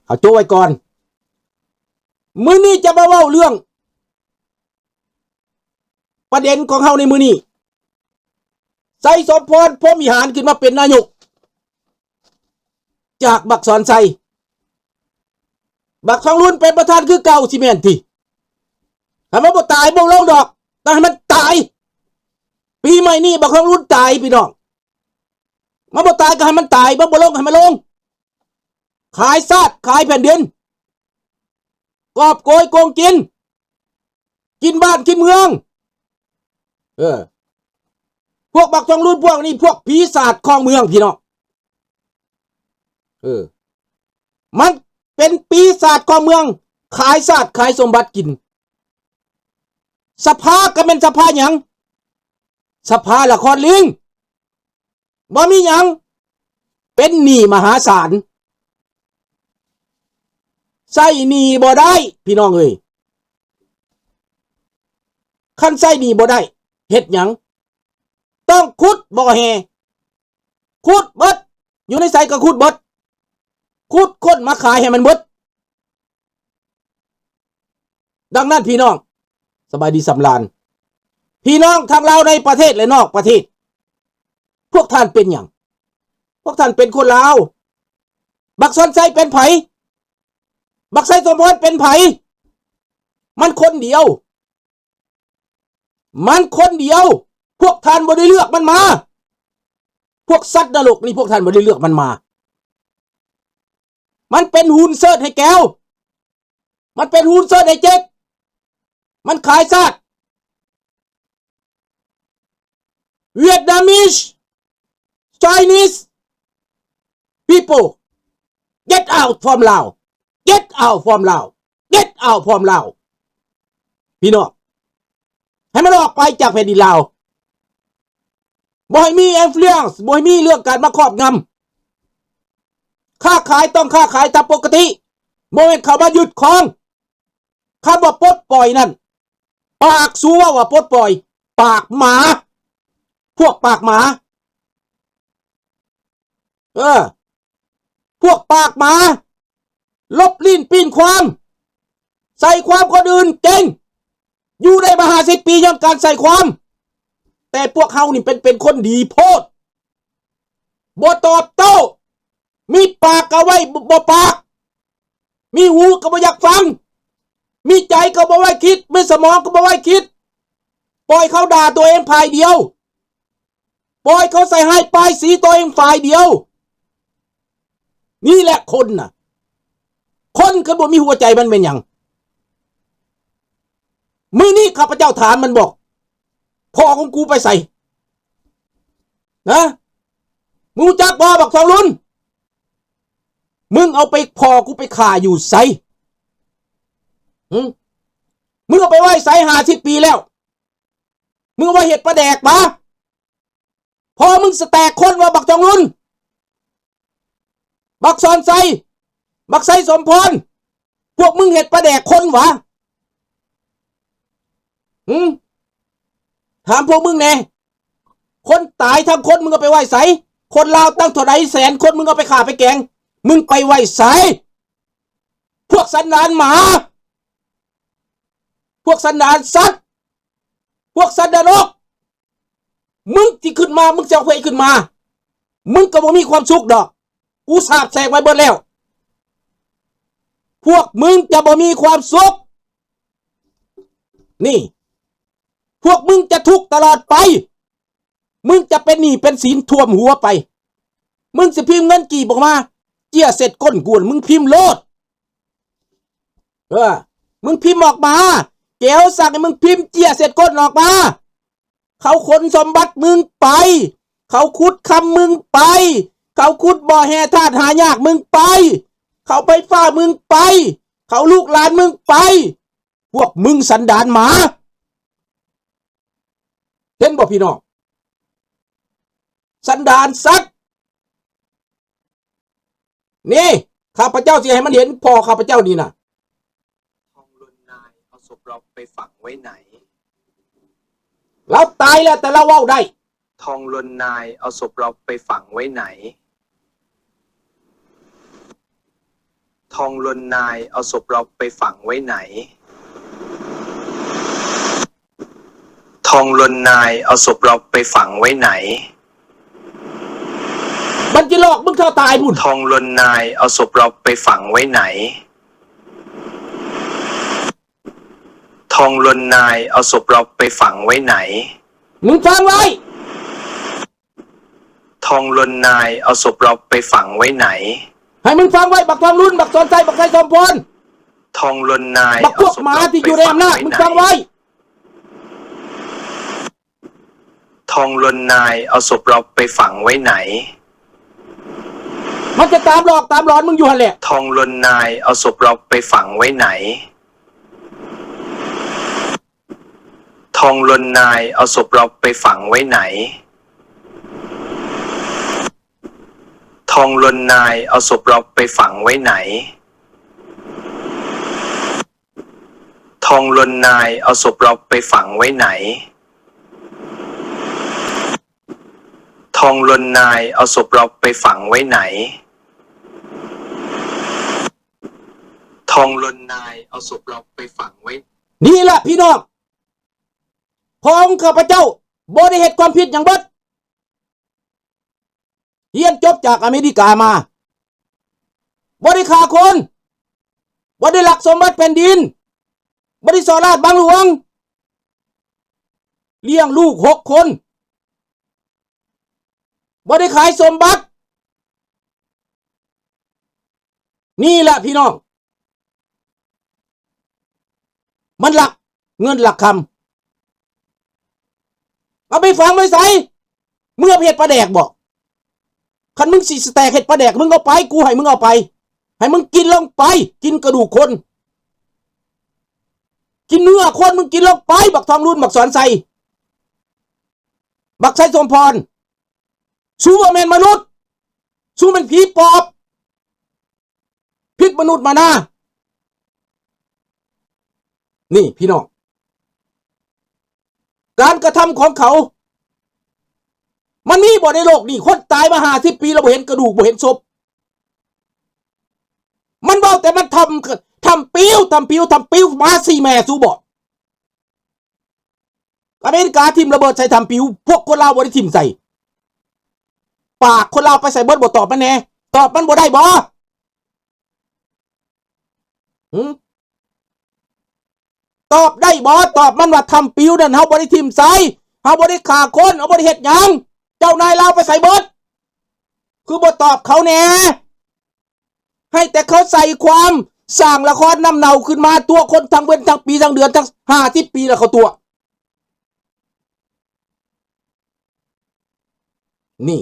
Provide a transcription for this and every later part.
ເອົາໂຈະໄວ້ກ່ອນ. ມື້ນີ້ຈະມາເວົ້າເລື່ອງ ປະເດັນຂອງເຮົາໃນມື້ນີ້ ໄຊສົມພອນ ພົມວິຫານ ຂຶ້ນມາເປັນນາຍົກ ຈາກບັກສອນໄຊ. ບັກທອງລຸນເປັນປະທານຄືເກົ່າ ຊິແມ່ນຕິ? ຖ້າມັນບໍ່ຕາຍ ບໍ່ລົງດອກ, ຕ້ອງໃຫ້ມັນຕາຍ. ປີໃໝ່ນີ້ບັກທອງລຸນຕາຍ ພີ່ນ້ອງ. ມັນບໍ່ຕາຍກໍໃຫ້ມັນຕາຍ, ມັນບໍ່ລົງໃຫ້ມັນລົງ. ຂາຍຊາດຂາຍແຜ່ນດິນ, ກອບໂກຍໂກງກິນ, ກິນບ້ານກິນເມືອງ. ເອີ ພວກບັກທອງລຸນພວກນີ້ ພວກປີສາດຄອງເມືອງ ພີ່ນ້ອງ. ເອີ ມັນເປັນປີສາດຄອງເມືອງ, ຂາຍຊາດຂາຍສົມບັດກິນ. ສະພາກໍແມ່ນສະພາຫຍັງ? ສະພາລະຄອນລິງ. ບໍ່ມີຫຍັງ, ເປັນໜີ້ມະຫາສານ, ໃຊ້ໜີ້ບໍ່ໄດ້ ພີ່ນ້ອງເອີຍ. ຄັນໃຊ້ໜີ້ບໍ່ໄດ້ ເຮັດຫຍັງ? ຕ້ອງຂຸດບໍ່ແຮ່, ຂຸດເບິດ, ຢູ່ໃນໃສກໍຂຸດເບິດ, ຂຸດຄົ້ນມາຂາຍໃຫ້ມັນເບິດ. ດັ່ງນັ້ນພີ່ນ້ອງ ສະບາຍດີສຳລານ, ພີ່ນ້ອງທັງລາວໃນປະເທດ ແລະ ນອກປະເທດ, ພວກທ່ານເປັນຫຍັງ? ພວກທ່ານເປັນຄົນລາວ. ບັກສອນໄຊເປັນໃຜ? ບັກໄຊສົມພອນເປັນໃຜ? ມັນຄົນດຽວ, ມັນຄົນດຽວ. ພວກທ່ານບໍ່ໄດ້ເລືອກມັນມາ. ພວກສັດນະລົກນີ້ ພວກທ່ານບໍ່ໄດ້ເລືອກມັນມາ. ມັນເປັນຫຸ່ນເຊີດໃຫ້ແກວ, ມັນເປັນຫຸ່ນເຊີດໃຫ້ເຈັກ, ມັນຂາຍຊາດ. Vietnamese, Chinese people, get out from Lao, get out from Lao, get out from Lao. ພີ່ນ້ອງ ໃຫ້ມັນອອກໄປຈາກແຜ່ນດິນລາວ. ບໍ່ໃຫ້ມີ influence, ບໍ່ໃຫ້ມີເລື່ອງການມາຄອບງຳ. ຄ້າຂາຍຕ້ອງຄ້າຂາຍຕາມປົກກະຕິ, ບໍ່ແມ່ນເຂົ້າມາຍຶດຄອງ. ຄຳວ່າປົດປ່ອຍນັ້ນ ປາກສູເວົ້າວ່າປົດປ່ອຍ, ປາກໝາ, ພວກປາກໝາ. ເອີ ພວກປາກໝາ ຫຼົບລີ້ນປີ້ນຄວາມ ໃສ່ຄວາມຄົນອື່ນເກັ່ງ, ຢູ່ໄດ້ມາຫ້າສິບປີຍ້ອນການໃສ່ຄວາມ. ແຕ່ພວກເຮົານີ້ເປັນ ເປັນຄົນດີໂພດ, ບໍ່ຕອບໂຕ້, ມີປາກກໍເວົ້າບໍ່ປາກ, ມີຫູກໍບໍ່ຢາກຟັງ, ມີໃຈກໍບໍ່ໄວ້ຄິດ, ມີສະໝອງກໍບໍ່ໄວ້ຄິດ. ປ່ອຍເຂົາດ່າຕົວເອງຝ່າຍດຽວ, ປ່ອຍເຂົາໃສ່ຮ້າຍປ້າຍສີຕົວເອງຝ່າຍດຽວ. ນີ້ແຫຼະຄົນນະ, ຄົນຄັນບໍ່ມີຫົວໃຈມັນແມ່ນຫຍັງ? ມື້ນີ້ຂ້າພະເຈົ້າຖາມມັນບອກ, ພໍ່ຂອງກູໄປໃສ? ນະ, ມຶງຮູ້ຈັກບໍ່ບັກທອງລຸນ? ມຶງເອົາໄປ ພໍ່ກູໄປຂ້າຢູ່ໃສ? ຫຶ? ມຶງເອົາໄປໄວ້ໃສ? ຫ້າສິບປີແລ້ວ ມຶງເອົາໄວ້ເຮັດປາແດກຫວາ? ພໍ່ມຶງສະແຕກຄົນຫວາ ບັກທອງລຸນ, ບັກສອນໄຊ, ບັກໄຊສົມພອນ, ພວກມຶງເຮັດປາແດກຄົນຫວາ? ຫຶ? ຖາມພວກມຶງແດ່, ຄົນຕາຍທັງຄົນມຶງເອົາໄປໄວ້ໃສ? ຄົນລາວຕັ້ງເທົ່າໃດແສນຄົນ ມຶງເອົາໄປຂ້າໄປແກງ, ມຶງໄປໄວ້ໃສ? ພວກສັນດານໝາ, ພວກສັນດານສັດ, ພວກສັດນະລົກ, ມຶງຊິຂຶ້ນມາ, ມຶງຊິເອົາໃຜຂຶ້ນມາ? ມຶງກໍບໍ່ມີຄວາມສຸກດອກ, ກູສາບແຊ່ງໄວ້ເບິດແລ້ວ. ພວກມຶງຈະບໍ່ມີຄວາມສຸກ. ນີ້, ພວກມຶງຈະທຸກຕະຫຼອດໄປ. ມຶງຈະເປັນໜີ້ເປັນສິນຖ້ວມຫົວໄປ. ມຶງຊິພິມເງິນກີບອອກມາ, ເຈ້ຍເສັດກົ້ນກວນ, ມຶງພິມໂລດ. ເອີ, ມຶງພິມອອກມາ. ແກວສັ່ງໃຫ້ມຶງພິມເຈ້ຍເສັດກົ້ນອອກມາ. ເຂົາຂົນສົມບັດມຶງໄປ, ເຂົາຂຸດຄຳມຶງໄປ, ເຂົາຂຸດບໍ່ແຮ່ທາດຫາຍາກມຶງໄປ, ເຂົາໄຟຟ້າມຶງໄປ, ເຂົາລູກຫຼານມຶງໄປ. ພວກມຶງສັນດານໝາ. ເຫັນບໍ່ພີ່ນ້ອງ? ສັນດານສັດ. ນີ້, ຂ້າພະເຈົ້າຊິໃຫ້ມັນເຫັນພໍ່ຂ້າພະເຈົ້ານີ້ນະ. ທອງລຸນນາຍເອົາສົບລາວໄປຝັງໄວ້ໃນ? ລາວຕາຍແລ້ວ ແຕ່ລາວເວົ້າໄດ້. ທອງລຸນນາຍເອົາສົບລາວໄປຝັງໄວ້ໃນ? ທ ทองลนนายเอาศพเราไปฝังไว้ไหน ทองลนนายเอาศพเราไปฝังไว้ไหน มันจิหลอกมึงเท่าตายพุ้น ทองลนนายเอาศพเราไปฝังไว้ไหน ทองลนนายเอาศพเราไปฝังไว้ไหน มึงฟังไว้ ทองลนนายเอาศพเราไปฝังไว้ไหน ให้มึงฟังไว้ บักทองลุน บักสอนไส้ บักไส้สมพร ทองลนนาย บักพวกหมาที่อยู่ในอำนาจ มึงฟังไว้ ทองลนนายเอาศพเราไปฝังไว้ไหน มันจะตามหลอกตามหลอนมึงอยู่หั่นแหละ ทองลนนายเอาศพเราไปฝังไว้ไหน ทองลนนายเอาศพเราไปฝังไว้ไหน ทองลนนายเอาศพเราไปฝังไว้ไหน ทองลนนายเอาศพเราไปฝังไว้ไหน ทองลนนายเอาศพเราไปฝังไว้ไหน ทองลนนายเอาศพเราไปฝังไว้ นี่แหละพี่น้อง ของข้าพเจ้าบ่ได้เฮ็ดความผิดหยังเบิด เรียนจบจากอเมริกามา บ่ได้ฆ่าคน บ่ได้ลักสมบัติแผ่นดิน บ่ได้ส่อราชบังหลวง เลี้ยงลูกหกคน บ่ได้ขายสมบัติ นี่แหละพี่น้อง มันลักเงินลักคำ เอาไปฝังไว้ไส มึงเอาไปเฮ็ดปลาแดกบ่ คันมึงสิสแต็กเฮ็ดปลาแดก มึงเอาไป กูให้มึงเอาไป ให้มึงกินลงไป กินกระดูกคน กินเนื้อคน มึงกินลงไป บักทองลุน บักสอนไส้ บักไส้สมพร สูบ่แม่นมนุษย์ สูแม่นผีปอบ ผิดมนุษย์มานา นี่พี่น้อง การกระทำของเขา มันมีบ่ในโลกนี้ คนตายมาห้าสิบปีแล้วบ่เห็นกระดูก บ่เห็นศพ มันเว้าแต่มันทำ ทำปิ้ว ทำปิ้ว ทำปิ้ว มาสี่แม่สูบ่ อเมริกาถิ่มระเบิดใส่ถ้ำปิ๋ว พวกคนลาวบ่ได้ถิ่มใส่ ปากคนลาวไปใส่เบิดบ่ ตอบมันแหน่ ตอบมันบ่ได้บ่ หึ ตอบได้บ่ ตอบมันว่าถ้ำปิ๋วนั่นเฮาบ่ได้ถิ่มใส่ เฮาบ่ได้ฆ่าคน เฮาบ่ได้เฮ็ดหยัง เจ้านายลาวไปใส่เบิด คือบ่ตอบเขาแหน่ ให้แต่เขาใส่ความ สร้างละครน้ำเน่าขึ้นมา ตั๋วคนทั้งเว็นทั้งปีทั้งเดือนทั้งห้าสิบปีแล้วเขาตั๋ว นี่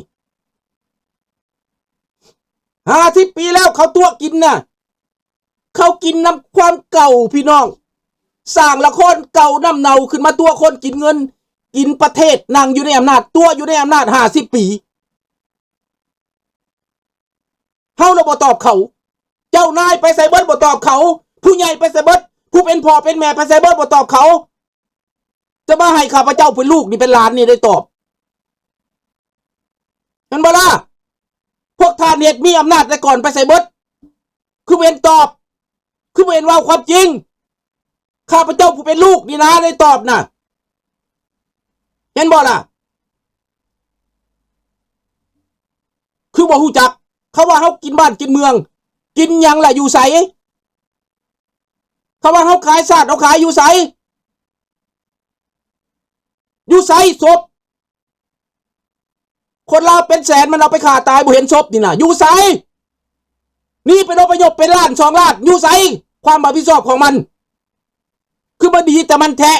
ห้าสิบปีแล้วเขาตั๋วกินน่ะ เขากินน้ำความเก่าพี่น้อง สร้างละครเก่าน้ำเน่าขึ้นมาตั๋วคนกินเงิน กินประเทศ นั่งอยู่ในอำนาจ ตั๋วอยู่ในอำนาจห้าสิบปี เฮาน่ะบ่ตอบเขา เจ้านายไปไสเบิดบ่ตอบเขา ผู้ใหญ่ไปไสเบิด ผู้เป็นพ่อเป็นแม่ไปไสเบิดบ่ตอบเขา จะมาให้ข้าพเจ้าเป็นลูกนี่เป็นหลานนี่ได้ตอบ แม่นบ่ล่ะ พวกท่านเฮ็ดมีอำนาจแต่ก่อนไปไสเบิด คือบ่เห็นตอบ คือบ่เห็นเว้าความจริง ข้าพเจ้าผู้เป็นลูกนี่นะได้ตอบน่ะ เห็นบ่ล่ะ คือบ่ฮู้จัก เขาว่าเฮากินบ้านกินเมือง กินหยังล่ะ อยู่ไส เขาว่าเฮาขายชาติ เฮาขายอยู่ไส อยู่ไสศพ คนลาวเป็นแสนมันเอาไปฆ่าตายบ่เห็นศพนี่น่ะ อยู่ไส หนีเป็นอพยพเป็นล้านสองล้าน อยู่ไส ความรับผิดชอบของมัน คือบ่ดีแต่มันแท้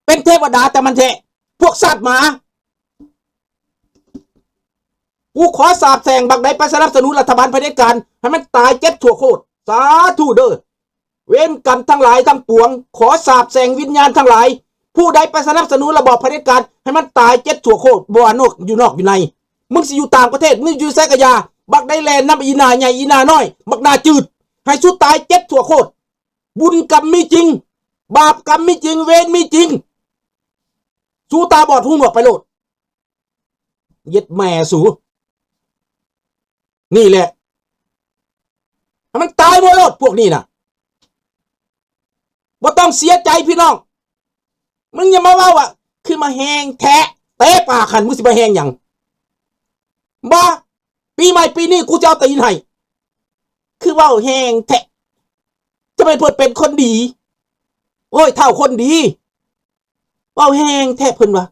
เป็นเทวดาแต่มันแท้ พวกสัตว์หมา กูขอสาปแช่งบักใดไปสนับสนุนรัฐบาลเผด็จการ ให้มันตายเจ็ดชั่วโคตร สาธุเด้อ เวรกรรมทั้งหลายทั้งปวง ขอสาปแช่งวิญญาณทั้งหลาย ผู้ใดไปสนับสนุนระบอบเผด็จการ ให้มันตายเจ็ดชั่วโคตร บ่ว่านอก อยู่นอกอยู่ใน มึงสิอยู่ต่างประเทศ มึงอยู่ไสกะยา บักใดแล่นนำอีหน้าใหญ่อีหน้าน้อย บักหน้าจืด ให้สุดตายเจ็ดชั่วโคตร บุญกรรมมีจริง บาปกรรมมีจริง เวรมีจริง สูตาบอดหูหนวกไปโลด เย็ดแม่สู นี่แหละ ให้มันตายหม ພວກນີ້ນະ. ບໍ່ຕ້ອງເສຍໃຈພີ່ນ້ອງ. ມຶງຢ່າມາເວົ້າວ່າ ຄືມາແຮງແທ້ ເຕະປາກຫັ້ນ ມຶງຊິມາແຮງຫຍັງ? ບໍ່ ປີໃໝ່ປີນີ້ ກູຈະເອົາຕີນໃຫ້. ຄືເວົ້າແຮງແທ້ ຈະແມ່ນເພິ່ນເປັນຄົນດີ. ໂອ້ຍ ທ້າວຄົນດີ ເວົ້າແຮງແທ້ ເພິ່ນວ່າ.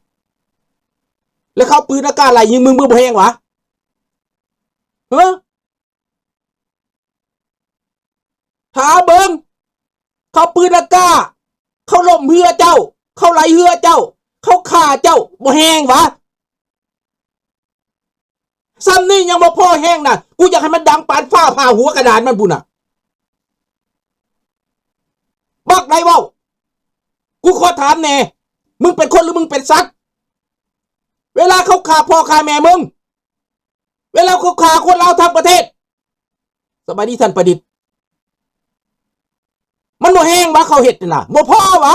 ແລ້ວເຂົາເອົາປືນອາກາດໄລ່ຍິງມຶງ ມຶງບໍ່ແຮງຫວາ? ເອີ ຖ້າເບິ່ງ ເຂົາເອົາປືນອາກາດ ເຂົາລົ້ມເຮືອເຈົ້າ ເຂົາໄລ່ເຮືອເຈົ້າ ເຂົາຂ້າເຈົ້າ ບໍ່ແຮງຫວາ? ສ່ຳນີ້ຍັງບໍ່ພໍແຮງນະ ກູຢາກໃຫ້ມັນດັງປານຟ້າຜ່າຫົວກະດານມັນພຸ້ນນະ. ບັກໃດເວົ້າ? ກູຂໍຖາມແດ່ ມຶງເປັນຄົນ ຫຼື ມຶງເປັນສັດ? ເວລາເຂົາຂ້າພໍ່ຂ້າແມ່ມຶງ ເວລາເຂົາຂ້າຄົນລາວທັງປະເທດ ສະບາຍດີທ່ານປະດິດ ມັນບໍ່ແຮງຫວາ ເຂົາເຮັດຫັ້ນນະ? ບໍ່ພໍຫວາ?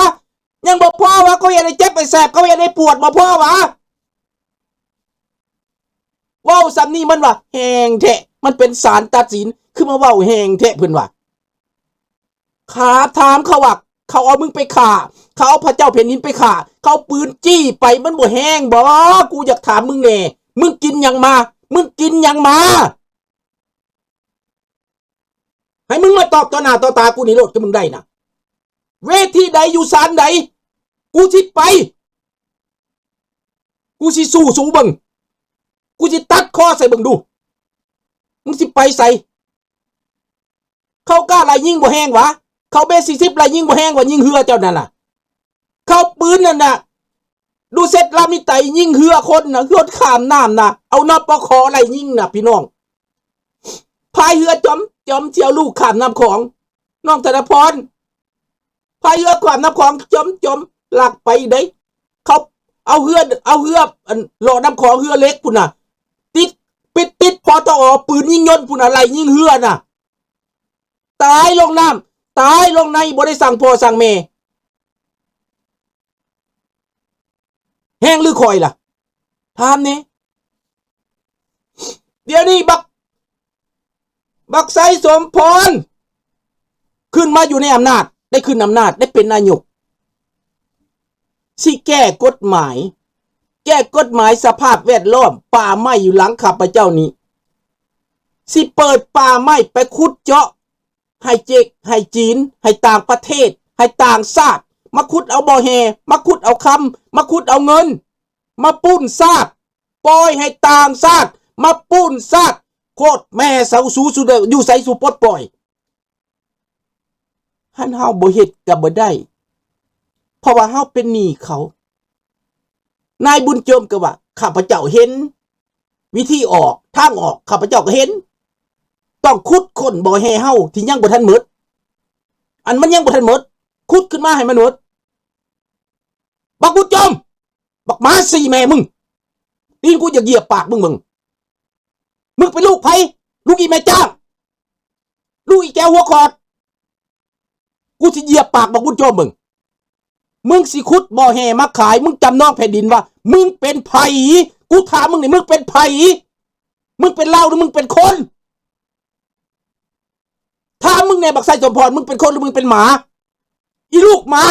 ຍັງບໍ່ພໍຫວາ ເຂົາເຮັດໃຫ້ເຈັບໃຫ້ແສບ ເຂົາເຮັດໃຫ້ປວດ ບໍ່ພໍຫວາ? ເວົ້າສ່ຳນີ້ມັນວ່າແຮງແທ້ ມັນເປັນສານຕັດສິນ ຄືມາເວົ້າແຮງແທ້ ເພິ່ນວ່າ. ຂ້າຖາມເຂົາວ່າ ເຂົາເອົາມຶງໄປຂ້າ ເຂົາເອົາພະເຈົ້າແຜ່ນດິນໄປຂ້າ ເຂົາເອົາປືນຈີ້ໄປ ມັນບໍ່ແຮງບໍ່? ກູຢາກຖາມມຶງແດ່ ມຶງກິນຫຍັງມາ? ມຶງກິນຫຍັງມາ? ໃຫ້ມຶງມາຕອບຕໍ່ໜ້າຕໍ່ຕາກູນີ້ໂລດ ຄືມຶງໄດ້ນະ. ເວທີໃດ ຢູ່ສານໃດ ກູຊິໄປ ກູຊິສູ້ສູເບິ່ງ ກູຊິຕັດຄໍໃສ່ເບິ່ງດູ ມຶງຊິໄປໃສ? ເຂົາກ້າໄລ່ຍິງບໍ່ແຮງຫວາ? ເຂົາເບສີ່ສິບໄລ່ຍິງບໍ່ແຮງຫວາ? ຍິງເຮືອເຈົ້ານັ້ນນະ ເຂົາເອົາປືນນັ້ນນະ ດູເຊັດລາມິໄຕຍິງເຮືອຄົນນະ ເຮືອຂ້າມນ້ຳນະ ເອົາ ນປຂ ໄລ່ຍິງນະ ພີ່ນ້ອງ. ພາຍເຮືອຈອມ ຈອມ ຊິເອົາລູກຂ້າມນ້ຳຂອງ ນ້ອງທະນະພອນ ພາຍເຮືອຂ້າມນ້ຳຂອງ ຈອມ ຈອມ ລັກໄປເດ້. ເຂົາເອົາເຮືອ ເອົາເຮືອ ອັນ ເລາະນ້ຳຂອງ ເຮືອເຫຼັກພຸ້ນນະ ຕິດ ປິດຕິດ ປຕອ ປືນຍິງຍົນພຸ້ນນະ ໄລ່ຍິງເຮືອນະ ຕາຍລົງນ້ຳ ຕາຍລົງໃນ ບໍ່ໄດ້ສັ່ງພໍ່ສັ່ງແມ່. ແຮງຫຼືຂ້ອຍລະ? ຖາມແດ່. ດຽວນີ້ບັກ ບັກໄຊສົມພອນ ຂຶ້ນມາຢູ່ໃນອຳນາດ ໄດ້ຂຶ້ນອຳນາດ ໄດ້ເປັນນາຍົກ ຊິແກ້ກົດໝາຍ ແກ້ກົດໝາຍສະພາບແວດລ້ອມ ປ່າໄມ້ຢູ່ຫຼັງຂ້າພະເຈົ້ານີ້ ຊິເປີດປ່າໄມ້ໄປຂຸດເຈາະ ໃຫ້ເຈັກ ໃຫ້ຈີນ ໃຫ້ຕ່າງປະເທດ ໃຫ້ຕ່າງຊາດ ມາຂຸດເອົາບໍ່ແຮ່ ມາຂຸດເອົາຄຳ ມາຂຸດເອົາເງິນ ມາປຸ້ນຊາດ ປ່ອຍໃຫ້ຕ່າງຊາດມາປຸ້ນຊາດ. ໂຄດແມ່ເຊົາ ສູ ສູຢູ່ໃສ ສູປົດປ່ອຍ? ຄັນເຮົາບໍ່ເຮັດກໍບໍ່ໄດ້ ເພາະວ່າເຮົາເປັນໜີ້ເຂົາ. ນາຍບຸນໂຈມກໍວ່າ ຂ້າພະເຈົ້າເຫັນວິທີອອກ ທາງອອກ ຂ້າພະເຈົ້າກໍເຫັນ ຕ້ອງຂຸດຄົ້ນບໍ່ແຮ່ເຮົາທີ່ຍັງບໍ່ທັນໝົດ ອັນມັນຍັງບໍ່ທັນໝົດ ຂຸດຂຶ້ນມາໃຫ້ມັນໝົດ. ບັກບຸນໂຈມ ບັກໝາສີ່ແມ່ມຶງ ຕີນກູຢາກຢຽບປາກມຶງເບິ່ງ. ມຶງເປັນລູກໃຜ? ລູກອີ່ແມ່ຈ້າງ ລູກອີ່ແກ້ວຫົວຂອດ. ກູຊິຢຽບປາກບັກບຸນໂຈມເບິ່ງ. ມຶງຊິຂຸດບໍ່ແຮ່ມາຂາຍ ມຶງຈຳນອງແຜ່ນດິນວ່າ ມຶງເປັນໃຜ? ກູຖາມມຶງນີ້ ມຶງເປັນໃຜ? ມຶງເປັນລາວ ຫຼື ມຶງເປັນຄົນ? ຖາມມຶງແດ່ ບັກໄຊສົມພອນ ມຶງເປັນຄົນ ຫຼື ມຶງເປັນໝາ? ອີລູກໝາ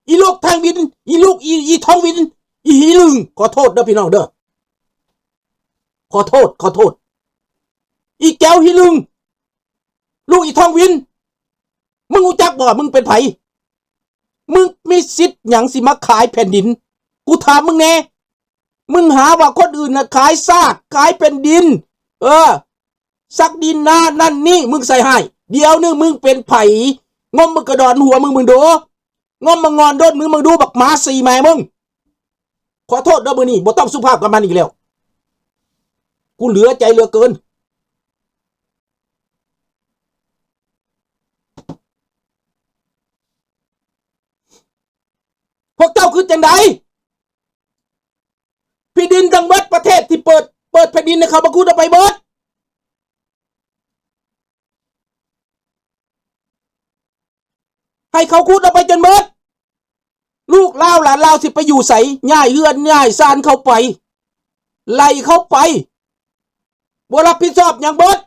ອີລູກທອງວິນ ອີລູກ ອີ ອີທອງວິນ ອີຫີລຶງ ຂໍໂທດເດີພີ່ນ້ອງເດີ ຂໍໂທດ ຂໍໂທດ ອີແກ້ວຫີລຶງ ລູກອີທອງວິນ ມຶງຮູ້ຈັກບໍ່ວ່າມຶງເປັນໃຜ? ມຶງມີສິດຫຍັງຊິມາຂາຍແຜ່ນດິນ? ກູຖາມມຶງແດ່ ມຶງຫາວ່າຄົນອື່ນນະຂາຍຊາດ ຂາຍແຜ່ນດິນ ເອີ ສັກດິນນານັ້ນນີ້ ມຶງໃສ່ຮ້າຍ. ດຽວນີ້ມຶງເປັນໃຜ? ງົມເບິ່ງກະດອນຫົວມຶງເບິ່ງດູ ງົມມາງອນໂດນມື ມຶງເບິ່ງດູ ບັກໝາສີ່ແມ່ມຶງ. ຂໍໂທດເດີ ມື້ນີ້ບໍ່ຕ້ອງສຸພາບກັບມັນອີກແລ້ວ ກູເຫຼືອໃຈເຫຼືອເກີນ. ພວກເຈົ້າຄິດຈັ່ງໃດ? ແຜ່ນດິນທັງໝົດ ປະເທດທີ່ເປີດ ເປີດແຜ່ນດິນໃຫ້ເຂົາມາຂຸດເອົາໄປເບິດ ໃຫ້ເຂົາຂຸດເອົາໄປຈົນເບິດ ລູກລາວຫຼານລາວຊິໄປຢູ່ໃສ? ຍ້າຍເຮືອນຍ້າຍຊານເຂົາໄປ ໄລ່ເຂົາໄປ ບໍ່ຮັບຜິດຊອບຫຍັງເບິດ.